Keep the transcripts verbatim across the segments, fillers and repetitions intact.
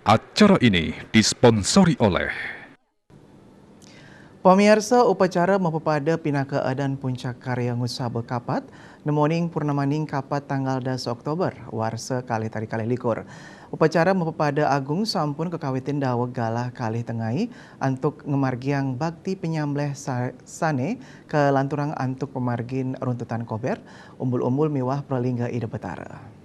Acara ini disponsori oleh Pamiarsa, upacara mapapada pinaka adan puncak karya ngusaba kapat, nemoning purnamaning kapat tanggal dasa Oktober, warsa kalih tali kalih likur. Upacara mapapada agung sampun kakawitin daweg galah kalih tengai antuk ngamargiang bakti panyambleh sa-, sane kalanturang antuk pamargin runtutan kober, umbul-umbul miwah pralingga Ida Betara.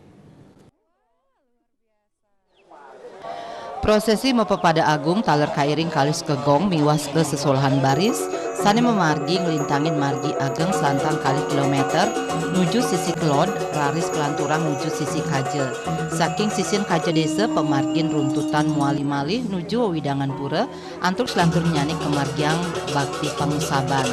Prosesi mapapada agung taler kairing kalih sekegong miwah sesolahan baris, sane mamargi nglintangin margi ageng selantang kalih kilometer nuju sisi kelod, raris kalanturang nuju sisi kaja. Saking sisin kaja desa, pamargin runtutan mawali malih nuju wewidangan pura, antuk selanturnyane kamargiang bakti pangusaban.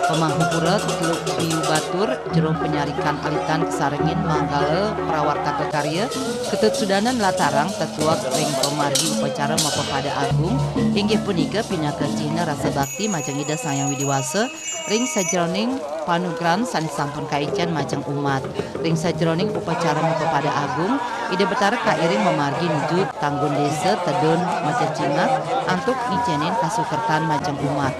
Pamangku pura Teluk Biu Batur, jero panyarikan alitan kasarengin manggala prawartaka karya, Ketut Sudana nlatarang tetuek ring pamargi upacara mapapada agung, inggih punika pinaka cihna rasa bakti majeng Ida Sang Hyang Widi Wasa ring sajeroning panugrahan sane sampun kaicen majeng umat. Ring sajeroning upacara mapapada agung, Ida Betara kairing mamargi nuju tanggun desa tedun macecingak antuk ngicenin kasukertan majeng umat.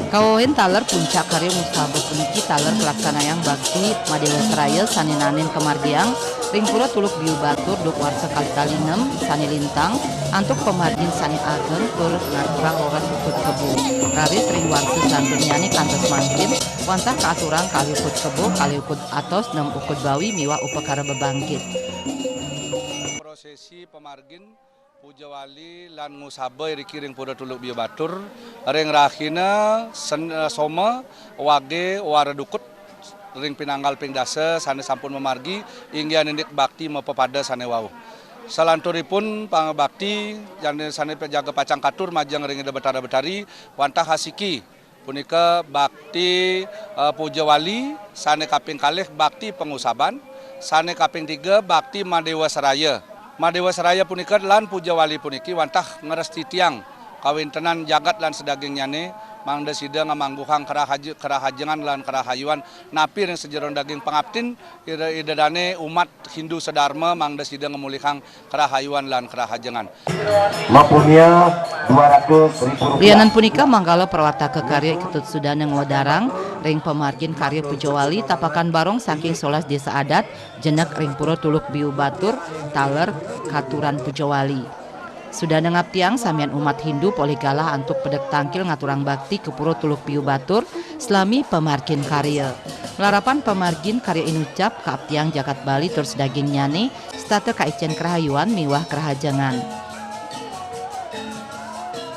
Kawewehin taler puncak karya ngusaba puniki taler kalaksanayang bakti Madewa Seraya sane naenin kamargiang ring Pura Tuluk Biu Batur duk warsa kalih tali nem sane lintang antuk pamargin sane ageng tur ngaturang rereh ukud kebo. Raris ring warsa salanturnyane kantos mangkin wantah kaaturang kalih ukud kebo, kalih ukud atos, nem ukud bawi miwah upakara bebangkit. Prosesi pamargin puja wali lan ngusaba iriki ring Pura Tuluk Biu Batur ring rahina Sen-, eh, Soma, Wage, Wara Dukut ring pinanggal ping dasa sane sampun mamargi inggih anindik bakti mapapada sane wau. Salanturipun pangabakti jane sane jaga pacang katur majeng ring Ida Betara Betari wantah asiki punika bakti, eh, puja wali, sane kaping kalih bakti pangusaban, sane kaping tiga bakti Madewa Seraya. Madewa Seraya punika lan puja wali puniki wantah ngrestitiang kawintenan jagat lan sadagingnyane mangda sida ngamangguhang kerahaja-, kerahajengan lan kerahayuan napi ring sajeroning daging pangaptin Ida, Ida dane umat Hindu sadarma mangda sida ngamulihang kerahayuan lan kerahajengan. Mapunia dua ratus ribu rupiah. Lianan punika, manggala prawartaka karya Ketut Sudana ngwedarang ring pamargin karya puja wali tapakan barong saking solas desa adat jenek ring Pura Tuluk Biu Batur taler katuran puja wali. Sudana ngaptiang samian umat Hindu polih galah antuk pedek tangkil ngaturang bakti ka Pura Tuluk Biu Batur salami pamargin karya. Malarapan pamargin karya inucap, kaaptiang jagat Bali tur sadagingnyane, setata kaicen kerahayuan miwah kerahajengan.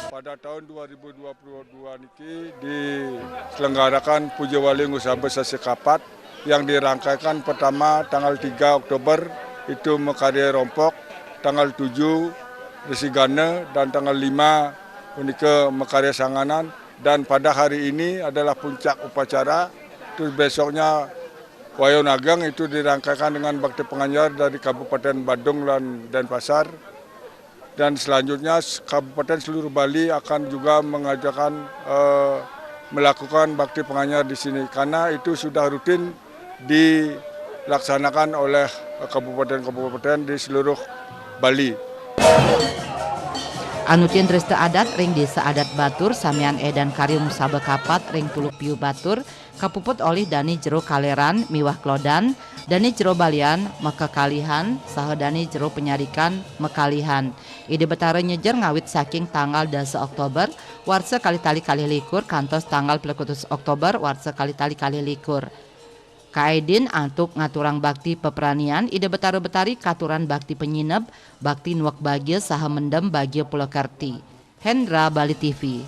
Pada tahun dua ribu dua puluh dua niki diselenggarakan Puja Wali Ngusaba Sesi Kapat yang dirangkaikan pertama tanggal tiga Oktober itu makarya Rompok, tanggal tujuh Resi Gana, dan tanggal lima punika makarya Sanganan, dan pada hari ini adalah puncak upacara. Terus besoknya Wayang Ageng itu dirangkaikan dengan bakti panganjar dari Kabupaten Badung dan Denpasar. Dan selanjutnya s-, kabupaten seluruh Bali akan juga mengajarkan, eh, melakukan bakti panganjar di sini karena itu sudah rutin dilaksanakan oleh, eh, kabupaten-kabupaten di seluruh Bali. Anutin dresta adat ring Desa Adat Batur samian edan karya ngusaba kapat ring Tuluk Biu Batur, kapuput olih dane jero kaleran miwah klodan, dane jero balian makakalihan, saha dane jero panyarikan makalihan. Ida Betara nyejer ngawit saking tanggal dasa Oktober, warsa kalih tali kalih likur, kantos tanggal plekutus Oktober, warsa kalih tali kalih likur. Kaedin antuk ngaturang bakti pepranian, Ida Betara Betari katuran bakti panyineb, bakti nuek bagia saha mendem bagia pulakerti. Hendra, Bali T V.